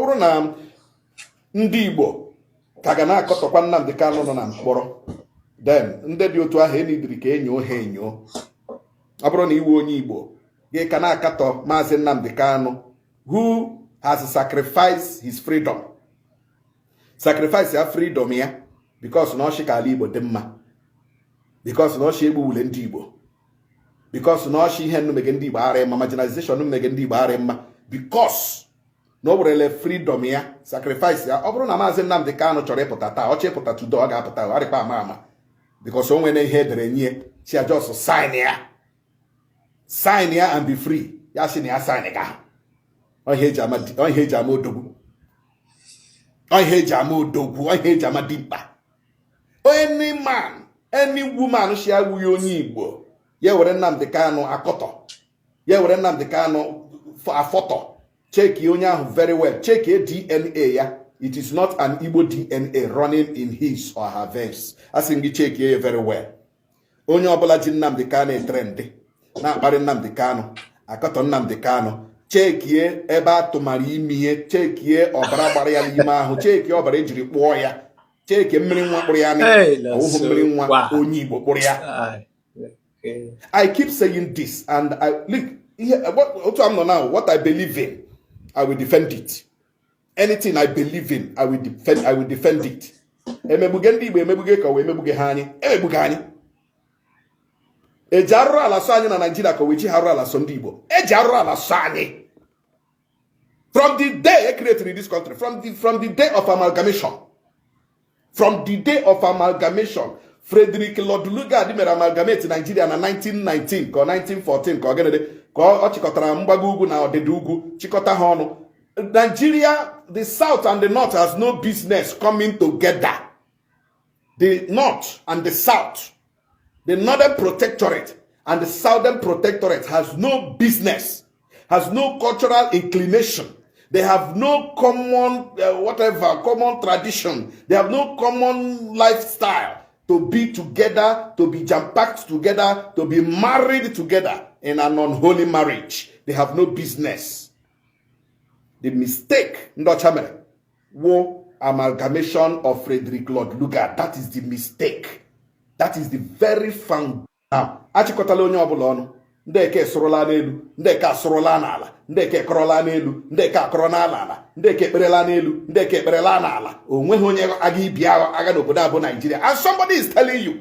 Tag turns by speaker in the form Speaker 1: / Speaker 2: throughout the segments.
Speaker 1: Bụrụ na ndị Igbo ka ga na-akọtọkwa Nnamdi Kanu nọ na mkpọrọ, then ndị dị otu ahụ enidiri ka enyo ha enyo. Ọ bụrụ na iwe onye Igbo gị ka na-akatọ Maazị Nnamdi Kanu, who has sacrificed his freedom, sacrifice ya freedom ya, because na ọchị ka ala Igbo dị mma, because na ọchị egbuwule ndị Igbo, because na ọchị ihe mmege ndị Igbo arị mma, marginalization mmege ndị Igbo arị mma, because na o werele freedom ya sacrifice ya. Ọ bụrụ na Maazị Nnamdi Kanu chọrọ ịpụta taa, ọchị ịpụta today, ọ ga-apụta. Ọ arịkpa ama ama, because o nwere ihe edere nye si ya, just sign ya, sign ya and be free. Ya sị na ya sign ga ọ ihe eji ama odogwu, ọ ihe eji ama odogwu, ọ ihe eji ama dimkpa. Any man, any woman si awụghị onye Igbo ya were Nnamdi Kanu akọtọ, ya were Nnamdi Kanu afọtọ, cheki onye ahụ very well, cheki DNA ya. It is not an Igbo DNA running in his or her veins. Asị m gị, cheki ya very well. Onye ọbụla ji Nnamdi Kanu etrend, na-akparị Nnamdi Kanu, akọtọ Nnamdi Kanu, chekie ebe a tụmara imi ihe, chekie ọbara gbara ya n'ime ahụ, chekie ọbara ejiri kpụọ ya, chekie mmiri nwa kpụrụ ya, ọwụhụ mmiri nwa onye Igbo kpụrụ ya. I keep saying this and I look ihe otu am nọ now. What I believe in, I will defend it. Anything I believe in, I will defend, I will defend it. Emegbuge ndị Igbo, emegbuge ka o wee emegbuge ha anyị, emegbuge anyị. Eji arụrụ ala sọ anyị na Naijiria ka o wee ji ha arụrụ ala sọ ndị Igbo. Eji arụrụ ala sọ anyị from the day e created this country, from the day of amalgamation, from the day of amalgamation. Frederick Lord Lugard mere amalgamate Nigeria na 1919 ka ọ 1914 ka ọ gịnị dị, ka ọ chịkọtara mgbago ugwu na ọdịda ugwu, chịkọta ha ọnụ. Nigeria, the south and the north has no business coming together. The north and the south, the northern protectorate and the southern protectorate has no business, has no cultural inclination. They have no common whatever, common tradition. They have no common lifestyle to be together, to be jam-packed together, to be married together in an unholy marriage. They have no business. The mistake ndị ọcha mere wụ amalgamation of Frederick Lord Lugard. That is the mistake. That is the very found. Now, achịkọtala onye ọbụla ọnụ. Ndị eke sụrụla n'elu, ndị eke asụrụla n'ala, ndị eke kọrọla n'elu, ndị eke akọrọ n'ala ala, ndị eke ekperela n'elu, ndị eke ekperela n'ala. O nweghị onye aga ibi agha n'obodo a bụ Nigeria. And somebody is telling you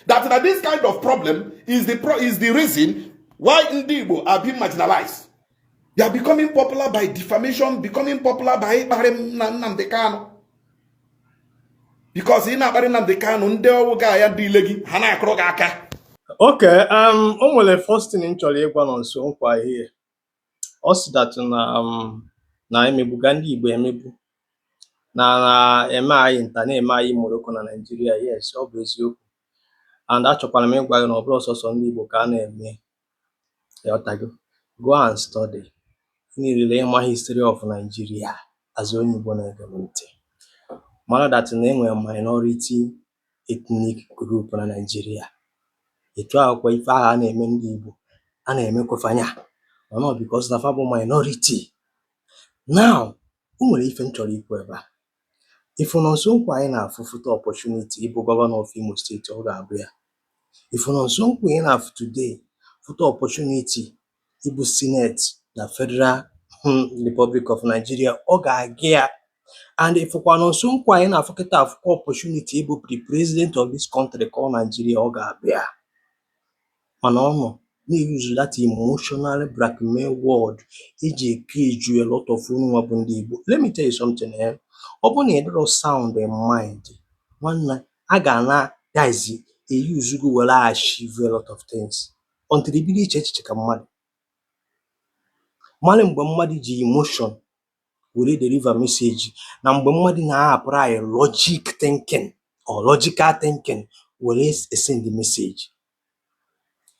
Speaker 1: that na this kind of problem is the reason why ndị Igbo are being marginalized. They are becoming popular by defamation, becoming popular by ịkparị na Nnamdi Kanu. Because ị na-akparị Nnamdi Kanu, ndị ọwụ ga ya ndị ile gị ha na-akụrụ gị aka.
Speaker 2: Okay, o nwere first thing m chọrọ ịgwa nọ nso nkwa ihe. Ọ sị that na emegbuga ndị Igbo emegbu, na na-eme anyị nta, na-eme anyị Morocco na Nigeria. Yes, ọ bụ eziokwu, and achọkwara m ịgwa gị na ọ bụrụ sọsọ ndị Igbo ka a na-eme. Ịghọtago? Go and study. Ị niile ịma history of Nigeria as onye Igbo na-ege m ntị. Mara that na enwere minority ethnic group na Nigeria. Etu ahụkwa ife ahụ a na-eme ndị Igbo a na-emekwa fanya, mana ọ because na fa bụ minority. Now, o nwere ife m chọrọ ikwu ebe a. Ifu nọ nso nkwa anyị na-afụ fụta opportunity ịbụ governor of Imo State, ọ ga-abụ ya. Ifu nọ nso nkwa ị na-afụ today fụta opportunity ịbụ senate na Federal Republic of Nigeria, ọ ga-aga ya. And ifụkwa nọ nso nkwa anyị na-afụ kịta afụkwa opportunity ịbụ the president of this country called Nigeria, ọ ga-abịa. Mana ọ nọ na-use that emotional blackmail word iji ekeju a lot of unu nwa bụ ndị Igbo. Let me tell you something, eh? Ọ bụrụ na ị dịrọ sound in mind, nwanne, a ga na guys eyuzugo were achieve a lot of things until ibido iche echiche ka mmadụ mara mgbe mmadụ ji emotion were deliver message na mgbe mmadụ na-apply logic thinking or logical thinking were send message.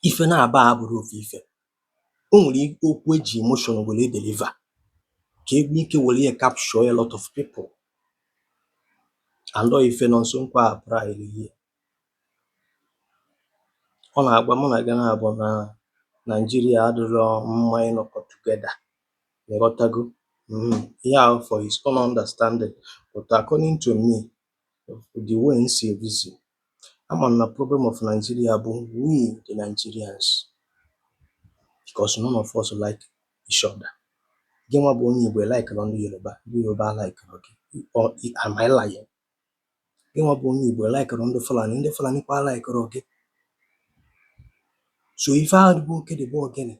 Speaker 2: Ife na-aba abụrụ ofu ife. O nwere okwu eji emotion were deliver ka e nwee ike were ya capture a lot of people, and ọ ife nọ nso nkwa apply here. Ọ na-agwa mụ na gị na-abụ na Nigeria adịrọ mma ịnọkọ together. Ịghọtago? Ihe ahụ for his own understanding, but according to me, the way m si reason, ama m na problem of Nigeria bụ we the Nigerians, because none of us like each other. Gị nwa bụ onye Igbo likeụrụ ndị Yoruba, ndị Yoruba likeụrụ gị. Or am I lying? Gị nwa bụ onye Igbo likeụrụ ndị Fulani, ndị Fulani kwa likeụrụ gị. So ife ahụ bụ oke dị bụ ogene.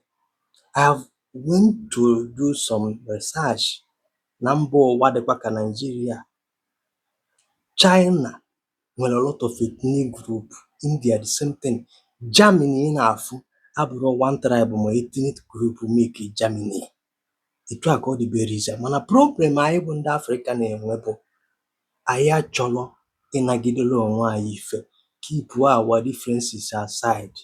Speaker 2: I have went to do some research na mba ụwa dịkwa ka Nigeria. China nwere a lot of ethnic group, India the same thing, Germany ị na-afụ abụrụ one tribe ma ethnic group make Germany. Etu a ka ọ dịbere ize, mana problem anyị bụ ndị Afrịka na-enwe bụ anyị achọrọ ịnagidere onwe anyị ife, keep our differences aside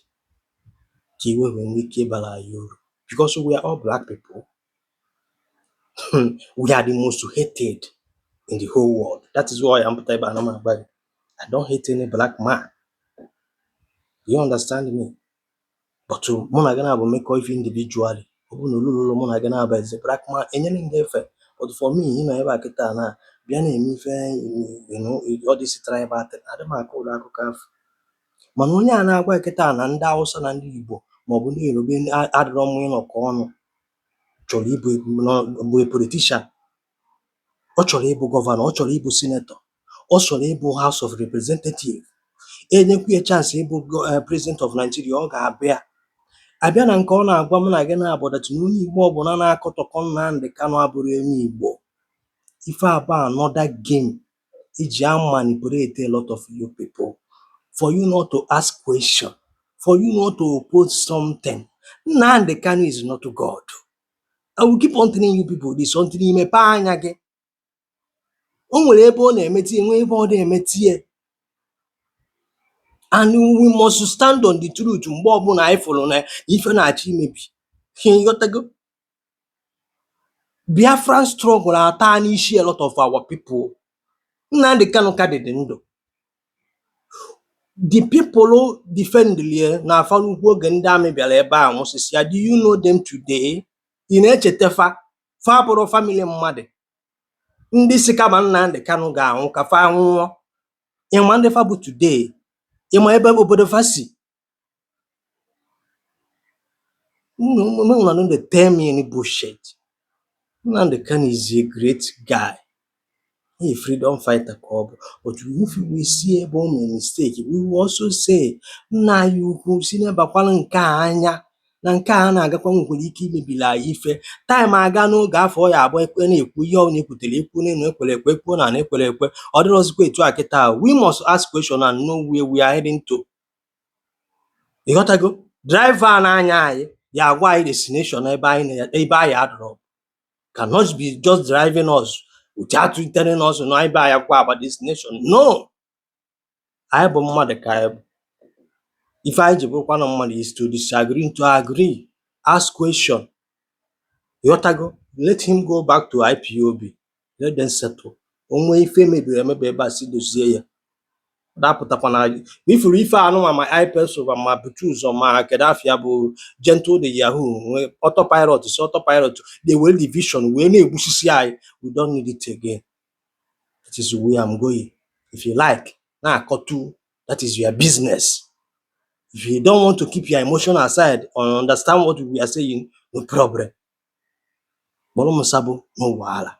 Speaker 2: ka iwe wee nwee ike ịbara anyị uru, because we are all black people. We are the most hated in the whole world. That is why I'm pụta ebe a na m agwa gị, I don't hate any black man, you understand me? But mụ na gị na-abụ mekọ ife individually, ọ bụrụ na olulu mụ na gị na-abụ as a black man enyere m gị efe. But for me, ị nọ ebe a kịta na bịa na-eme ife, all this tribal thing, adị m akọ ụdị akụkọ afọ. Mana onye a na-agwa gị kịta na ndị Hausa na ndị Igbo maọbụ ndị Yoruba adịrọ mma ịnọkọ ọnụ chọrọ ịbụ bụ a politician, ọ chọrọ ịbụ governor, ọ chọrọ ịbụ senator, ọ chọrọ ịbụ House of Representative, enyekwa ya chance ịbụ president of Nigeria, ọ ga-abịa abịa na nke ọ na-agwa m na gị na-abụ that na onye Igbo ọbụla na-akọtọkọ Nnamdi Kanu abụrụ onye Igbo. Ife abụọ, another game iji a manipulate a lot of you people for you not to ask question, for you not to oppose something. Nnamdi Kanu is not God. I will keep on telling you people this until i mepee anya gị. O nwere ebe ọ na-emeti, enwe ebe ọ na-emeti ya, and we must stand on the truth mgbe ọbụla anyị fụrụ na ife na-achọ imebi. Ịghọtago? Biafran struggle ata n'isi a lot of our people. Nnamdi Kanu ka dị ndụ, the people defend ya na Afaraukwu oge ndị amị bịara ebe a nwụsịsị ya. Do you know them today? Ị na-echeta fa? Fa bụrụ family mmadụ ndị si kama Nnamdi Kanu ga-anwụ ka fa nwụọ. Ịma ndị fa bụ today? Ịma ebe obodo fa si? Unu no dey tell me any bullshit. Nnamdi Kanu is a great guy, a freedom fighter ka ọ bụ. But if we see ebe o mere mistake, we will also say, nna anyị ukwu si nebakwala nke a anya na nke a na-agakwa nwekwara ike imebili anyị ife. Time aga n'oge afọ ya abụọ ekwe na-ekwu ihe ọ na-ekwutere ekwu n'elu ekwere ekwe ekwuo na ana ekwere ekwe, ọ dịrọzikwa etu a kịta. We must ask question and know where we are heading to. Ịghọtago? Driver a na-anya anyị ya agwa anyị destination ebe anyị na ebe anyị adọrọ cannot be just driving us without telling us na ebe anyị kwa agba destination. No, anyị bụ mmadụ ka anyị bụ. Ife anyị ji bụrụkwa na mmadụ is to disagree, to agree, ask question. Ịghọtago? Let him go back to IPOB, let them settle. Onwe ife mebiri emebi ebe a, si dozie ya. Dapụtakwa na ifuru ife anụnwa ma ipeso ma bute ụzọ ma kedu afịa bụ gentle the yahoo nwee autopilot, si autopilot they were division wee na-egbusisi anyị. We don't need it again. That is where I'm going. If you like na-akọtu, that is your business. If you don't want to keep your emotion aside or understand what we are saying, no problem. Kpọrọ m sabo, no wahala.